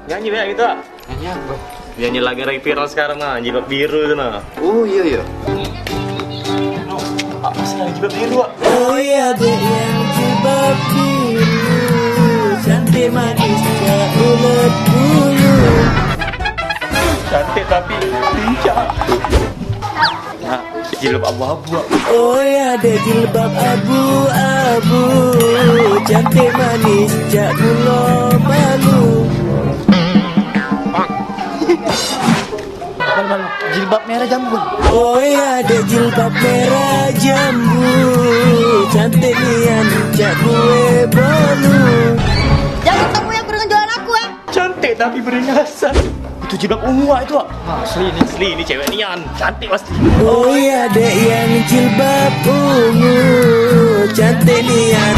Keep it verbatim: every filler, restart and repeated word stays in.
Nyanyi banyak gitu, Wak. Nyanyi apa? Nyanyi lagu yang lagi viral sekarang, nah, jilbab biru itu, nah. Oh, iya, iya. No, apa sih yang jilbab biru, Wak? Oh iya, dek yang jilbab biru, cantik manis cak ulet bulu. Cantik tapi lincah. Nah, jilbab abu-abu, Wak. Oh ya, dek jilbab abu-abu, cantik manis cak gulo balu. Jilbab merah jambu. Oh ya, dek jilbab merah jambu, cantik nian cak kue bolu. Jangan ketemu yang kurang jualan aku, ah. Cantik tapi beringasan. Itu jilbab ungu, Wak, itu, Wak. Nah, asli ni. Asli ni cewek nian. Cantik pasti. Oh ya, dek yang jilbab ungu, cantik nian.